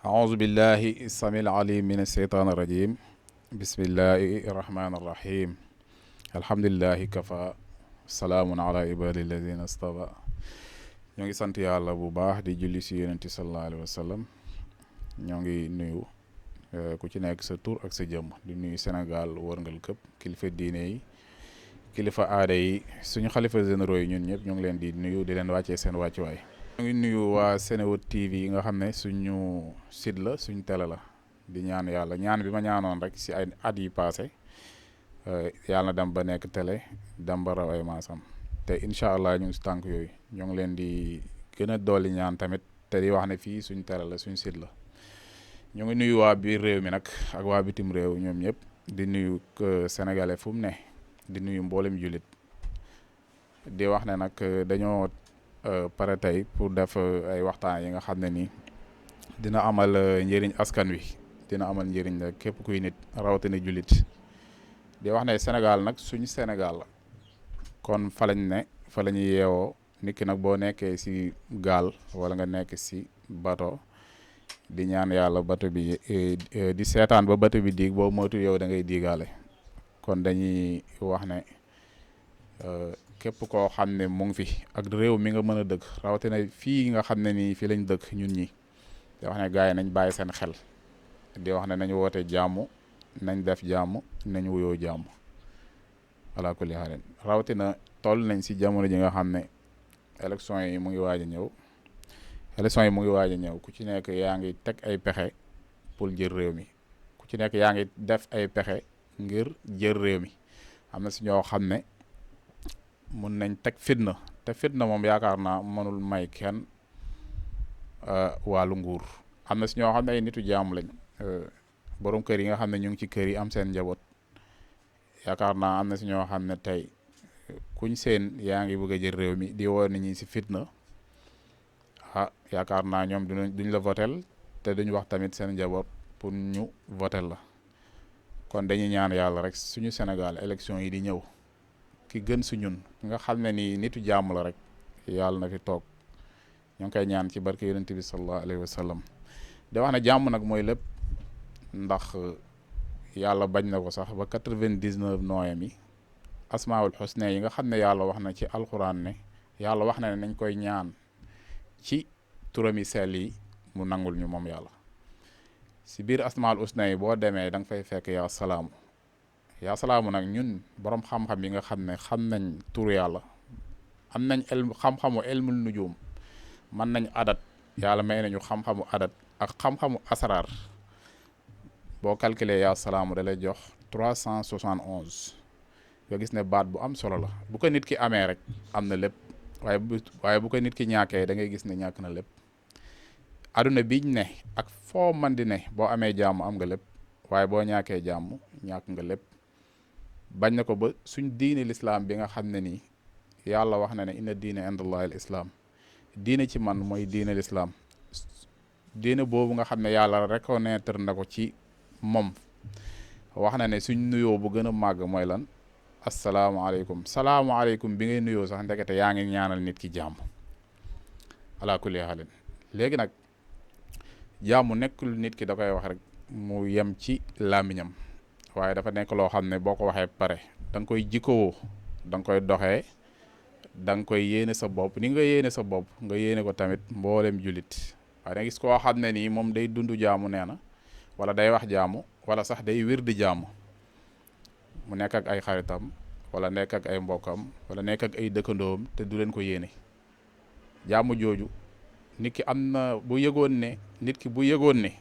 أعوذ بالله السميع العليم من الشيطان الرجيم بسم الله الرحمن الرحيم الحمد لله كفى salaamun ala ibadi alladina stafa ñoo ngi sant yàlla bu baax di julli si yonent sallallahu alayhi wa sallam ñoo ngi nuyu ku ci nekk sa tur ak sa jëmm di nuyu Sénégal wërngal këpp kilifa diine yi kilifa aada yi suñu xalifa généraux yi ñun ñëpp ñoo ngi leen di nuyu di leen wàccee seen wàccuwaay. ñoo ngi nuyu waa Senewood TV yi nga xam ne suñu site la suñu télé la di ñaan yàlla ñaan bi ma ñaanoon rek si ay at yi passé yàlla na dem ba nekk télé dem ba raw ay maasam te incha allah ñu ngi si tànk yooyu ñoo ngi leen di gën a dolli ñaan tamit te di wax ne fii suñ télé la suñ site la. ñu ngi nuyu waa biir réew mi nag ak waa bitim réew ñoom ñëpp di nuyu sénégalais fu mu ne di nuyu mboolem jullit di wax ne nag dañoo pare tey pour def ay waxtaan yi nga xam ne nii dina amal njëriñ askan wi dina amal njëriñ la képp kuy nit rawatina jullit. di wax ne Sénégal nag suñu Sénégal la kon fa lañ ne fa la ñuy yeewoo nit ki nag boo nekkee si gaal wala nga nekk si bato di ñaan yàlla bato bi di seetaan ba bato bi diig boo moytu yow da ngay diigaale kon dañuy wax ne képp koo xam ne mu ngi fi ak réew mi nga mën a dëkk rawatina fii nga xam ne nii fii lañ dëkk ñun ñi di wax ne gars yi nañ bàyyi seen xel di wax ne nañu woote jàmm nañ def jàmm nañ wuyoo jàmm ala kulli haalin rawatina toll nañ si jamono ji nga xam ne élection yi mu ngi waaj a ñëw ku ci nekk yaa ngi teg ay pexe pour jël réew mi ku ci nekk yaa ngi def ay pexe ngir jël réew mi am na si ñoo xam ne mun nañ teg fitna te fitna moom yaakaar naa mënul may kenn wàllu nguur am na si ñoo xam ne ay nitu jàmm lañ borom kër yi nga xam ne ñu ngi ci kër yi am seen njaboot yaakaar naa am na si ñoo xam ne tey kuñ seen yaa ngi bëgg a jël réew mi di woo nit ñi si fitna yaakaar naa ñoom duñ la votel te duñ wax tamit seen njaboot pour ñu votel la kon dañuy ñaan yàlla rek suñu Sénégal élection yi di ñëw ki gën su ñun nga xam ne nii nitu jàmm la rek yàlla na fi toog ñoo ngi koy ñaan ci barke yonent bi sallallahu alayhi wa sallam di wax ne jàmm nag mooy lépp. ndax yàlla bañ na ko sax ba 99 nooyam yi asmaul xusne yi nga xam ne yàlla wax na ci alxuraan ne yàlla wax na ne nañ koy ñaan ci turam yi sell yi mu nangul ñu moom yàlla si biir asmaul xusne yi boo demee da nga fay fekk yaa salaamu nag ñun borom xam-xam yi nga xam ne xam nañ turu yàlla am nañ xam-xamu ilmul nujum mën nañ adat yàlla may nañu xam-xamu adat ak xam-xamu asaraar boo calculer yaa salaamu da lay jox 371 nga gis ne baat bu am solo la bu ko nit ki amee rek am na lépp waaye bu ko nit ki ñàkkee da ngay gis ne ñàkk na lépp aduna biñ ne ak foo man di ne boo amee jàmm am nga lépp waaye boo ñàkkee jàmm ñàkk nga lépp bañ na ko ba suñ diine lislaam bi nga xam ne nii yàlla wax na ne inna diine indallahi al islaam diine ci man mooy diine lislaam diine boobu nga xam ne yàlla reconnaître na ko ci moom wax na ne suñ nuyoo bu gën a màgg mooy lan salaamaaleykum bi ngay nuyoo sax ndekete yaa ngi ñaanal nit ki jàmm ala kulli haalin léegi nag jàmm nekkul nit ki da koy wax rek mu yem ci làmmiñam waaye dafa nekk loo xam ne boo ko waxee pare da nga koy jikkowoo da nga koy doxee da nga koy yéene sa bopp ni nga yéene sa bopp nga yéene ko tamit mboolem jullit waaye da nga gis koo xam ne nii moom day dund jaamu nee na wala day wax jaamu wala sax day wér di jaamu mu nekk ak ay xaritam wala nekk ak ay mbokkam wala nekk ak ay dëkkandoom te du leen ko yéene jaamu jooju nit ki am na bu yëgoon ne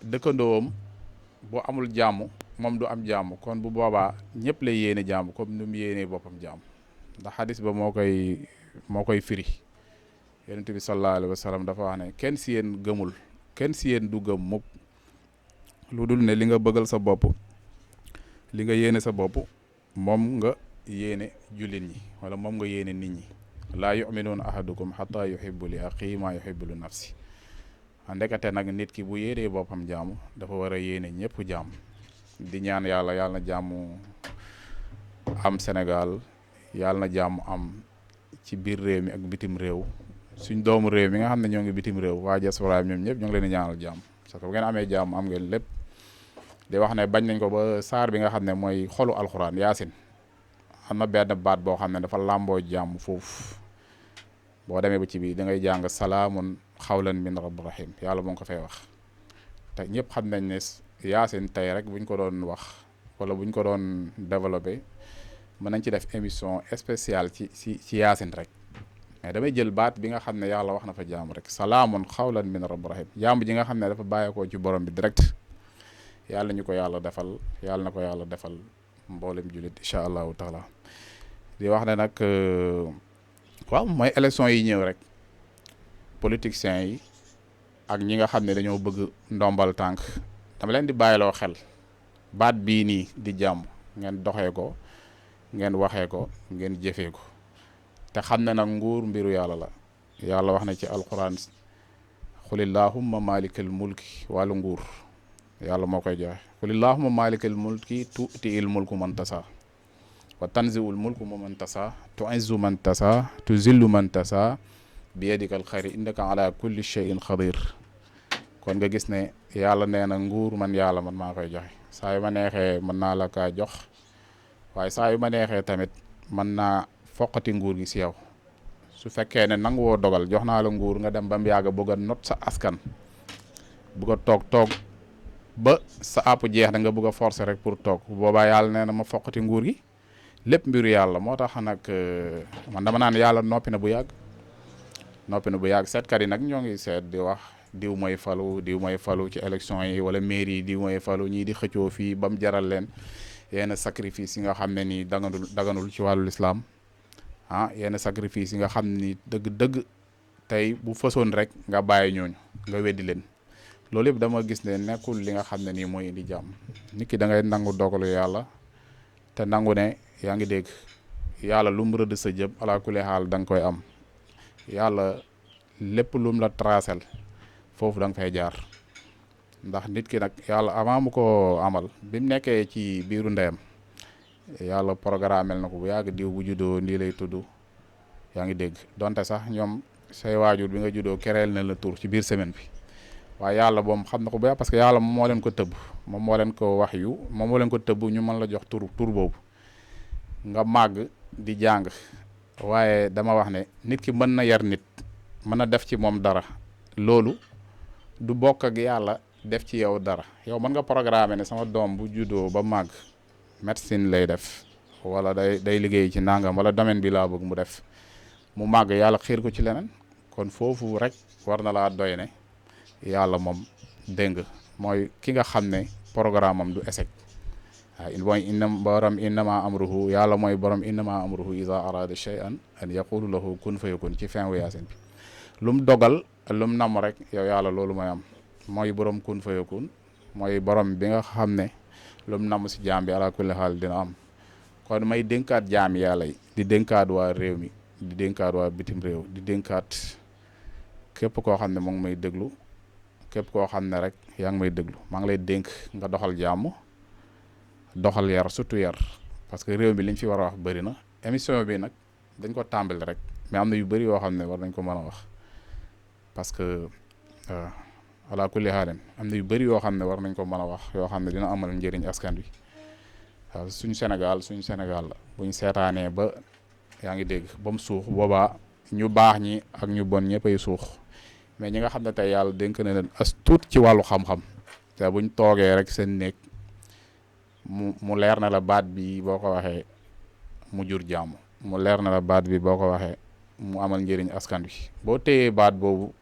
dëkkandoom bu amul jaamu moom du am jaamu kon bu boobaa ñëpp lay yéene jaamu comme nu mu yéenee boppam jaamu ndax xadis ba moo koy firi yonent bi sallallahu alayhi wa sallam dafa wax ne kenn si yéen du gëm mukk lu dul ne li nga bëggal sa bopp li nga yéene sa bopp moom nga yéene jullit ñi wala moom nga yéene nit ñi laa yuminuuna ahadukum xata yuhibbu li axi maa yuhibbu li nafsi ndekete nag nit ki bu yéenee boppam jaamu dafa war a yéene ñëpp jaam di ñaan yàlla na jaamu am Sénégal yàlla na jaamu am ci biir réew mi ak bitim réew suñ doomu réew mi nga xam ne ñoo ngi bitim réew waa diaspora ñoom ñëpp ñoo ngi leen di ñaanal jàmm parce que bu ngeen amee jàmm am ngeen lépp di wax ne bañ nañ ko ba saar bi nga xam ne mooy xolu alxuraan yaasin am na benn baat boo xam ne dafa làmboo jàmm foofu boo demee ba ci biir da ngay jàng salaamun xawlan min rabbir rahim yàlla moo ngi ko fay wax te ñëpp xam nañ ne yaasin tey rek buñ ko doon wax wala buñ ko doon développé mën nañ ci def émission spéciale ci yaasin rek mais damay jël baat bi nga xam ne yàlla wax na fa jàmm rek salaamun xawlan min rabbir rahim jàmm ji nga xam ne dafa bàyyeekoo ci borom bi direct yàlla ñu ko yàlla defal yàlla na ko yàlla defal mboolem jullit incha allahu taala di wax ne nag waaw mooy élection yi ñëw rek politiciens yi ak ñi nga xam ne dañoo bëgg ndombal tànk dama leen di bàyyiloo xel baat bii nii di jàmm ngeen doxee ko ngeen waxee ko ngeen jëfee ko te xam ne nag nguur mbiru yàlla la yàlla wax na ci alquran xulillahumma malikal mulki wàllu nguur yàlla moo koy joxe xulillahumma malikal mulki tuuti il mulku man tasa wa tanziul mulku man tasa tuizzu man tasa tuzillu man tasa bi yadikal xayri innaka ala kulli shay'in xadir kon nga gis ne yàlla nee na nguur man yàlla man maa koy joxe saa yu ma neexee mën naa la kaa jox waaye saa yu ma neexee tamit mën naa foqati nguur gi si yow su fekkee ne nangu woo dogal jox naa la nguur nga dem ba mu yàgg bëgg a not sa askan bëgg a toog ba sa àpp jeex da nga bëgg a forcer rek pour toog boobaa yàlla nee na ma foqati nguur gi lépp mbiru yàlla moo tax nag man dama naan yàlla noppi na bu yàgg seetkat yi nag ñoo ngi seet di wax diw mooy falu ci élection yi wala mairie yi diw mooy falu ñii di xëccoo fii ba mu jaral leen yenn sacrifice yi nga xam ne nii daganul ci wàllu lislaam yenn sacrifice yi nga xam ni dëgg tey bu fësoon rek nga bàyyi ñooñu nga weddi leen loolu yëpp dama gis ne nekkul li nga xam ne nii mooy indi jàmm nit ki da ngay nangu dogalu yàlla te nangu ne yaa ngi dégg yàlla lu mu rëdd sa jëb ala kulli xaal da nga koy am yàlla lépp lum la tracel foofu da nga fay jaar ndax nit ki nag yàlla avant mu ko amal bi mu nekkee ci biiru ndeyam yàlla programmel na ko bu yàgg diw bu juddoo nii lay tudd yaa ngi dégg donte sax ñoom say waajur bi nga juddoo kereel na la tur ci biir semaine bi waaye yàlla moom xam na ko bu yàgg parce que yàlla moom moo leen ko tëbb moom moo leen ko wax yu moom moo leen ko tëbb ñu mën la jox tur boobu nga màgg di jàng waaye dama wax ne nit ki mën na yar nit mën na def ci moom dara loolu du bokk ak yàlla def ci yow dara yow mën nga programmer ne sama doom bu juddoo ba màgg médecine lay def wala day liggéey ci nangam wala domaine bi laa bëgg mu def mu màgg yàlla xiir ko ci leneen kon foofu rek war na laa doy ne yàlla moom dégg nga mooy ki nga xam ne programme am du échec waaw mooy borom innama amruhu yàlla mooy borom innama amruhu iza arada shay'an an yaqulu lahu kun fayakun ci fin wu yaasin bi lu mu dogal lu mu namm rek yow yàlla loolu mooy am mooy borom kun fayakun mooy borom bi nga xam ne lu mu namm si jaam bi ala kulli xaal dina am kon may dénkaat jaam yàlla yi di dénkaat waa réew mi di dénkaat waa bitim réew di dénkaat képp koo xam ne mu ngi may déglu képp koo xam ne rek yaa ngi may déglu maa ngi lay dénk nga doxal jàmm doxal yar surtout yar parce que réew mi liñ fi war a wax bëri na émission bi nag dañ ko tàmbali rek mais am na yu bëri yoo xam ne war nañ ko mën a wax parce que ala kulli xaalin am na yu bëri yoo xam ne war nañ ko mën a wax yoo xam ne dina amal njëriñ askan wi waaw suñu Sénégal la bu ñu seetaanee ba yaa ngi dégg ba mu suux boobaa ñu baax ñi ak ñu bon ñëppay suux mais ñi nga xam ne tey yàlla dénk na leen as tuut ci wàllu xam-xam te buñ toogee rek seen néeg mu leer na la baat bi boo ko waxee mu jur jàmm mu leer na la baat bi boo ko waxee mu amal njëriñ askan wi boo téyee baat boobu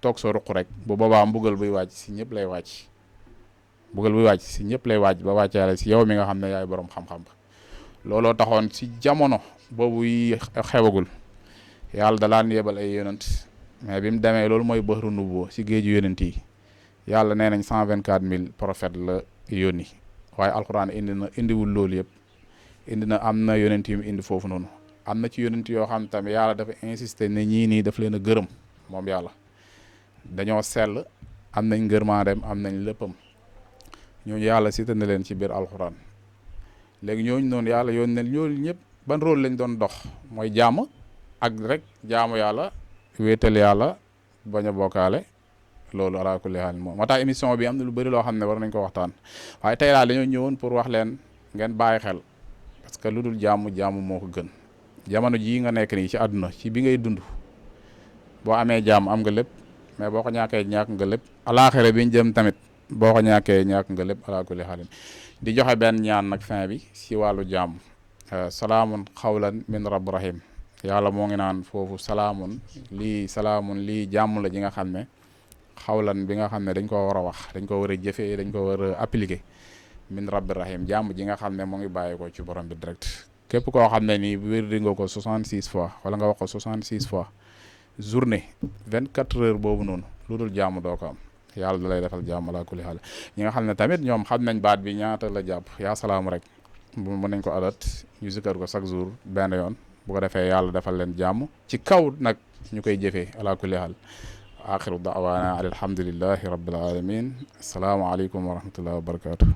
toog sa ruq rek bu boobaa mbugal buy wàcc si ñëpp lay wàcc ba wàccaale si yow mi nga xam ne yaay borom xam-xam ba looloo taxoon si jamono boobu yi xewagul yàlla dalaan yebal ay yonent mais bi mu demee loolu mooy bëxru nubboo si géeju yonent yi yàlla nee nañ 124 000 prophètes la yónni waaye alxuraan indiwul loolu yëpp am na yonent yu mu indi foofu noonu am na ci yonent yoo xam tamit yàlla dafa insister ne ñii nii daf leen a gërëm moom yàlla dañoo sell am nañ ngërmaandem am nañ léppam ñooñu yàlla cité na leen ci biir alxuraan léegi ñooñu noonu yàlla yoon ne ñooñu ñëpp ban rôle lañ doon dox mooy jaamu ak rek jaamu yàlla wéetal yàlla bañ a bokkaale loolu ala kulli haal moom moo tax émission bi am na lu bëri loo xam ne war nañ ko waxtaan waaye tey daal dañoo ñëwoon pour wax leen ngeen bàyyi xel parce que lu dul jaamu moo ko gën jamono jii nga nekk nii ci àdduna ci bi ngay dund boo amee jàmm am nga lépp mais boo ko ñàkkee ñàkk nga lépp alaaxira bi ñu jëm tamit boo ko ñàkkee ñàkk nga lépp ala kulli haal di joxe benn ñaan nag fin bi si wàllu jàmm salaamun xawlan min rabb rahim yàlla moo ngi naan foofu salaamun lii jàmm la ji nga xam ne xawlan bi nga xam ne dañ ko war a wax dañ ko war a jëfee dañ ko war a appliquer min rabbi rahim jàmm ji nga xam ne moo ngi bàyyi ko ci borom bi direct képp koo xam ne nii wérdi nga ko 66 fois wala nga wax ko 66 fois journée 24 heures boobu noonu lu dul jàmm doo ko am yàlla da lay defal jàmm ala kulli haal ñi nga xam ne tamit ñoom xam nañ baat bi ñaata la jàpp yaa salaam rek mën nañ ko adat ñu zikkar ko chaque jour benn yoon bu ko defee yàlla defal leen jàmm ci kaw nag ñu koy jëfee ala kulli haal axiru daawaana alhamdulillahi rabbil alamin assalaamu aleykum wa rahmatullahi wa barakatuh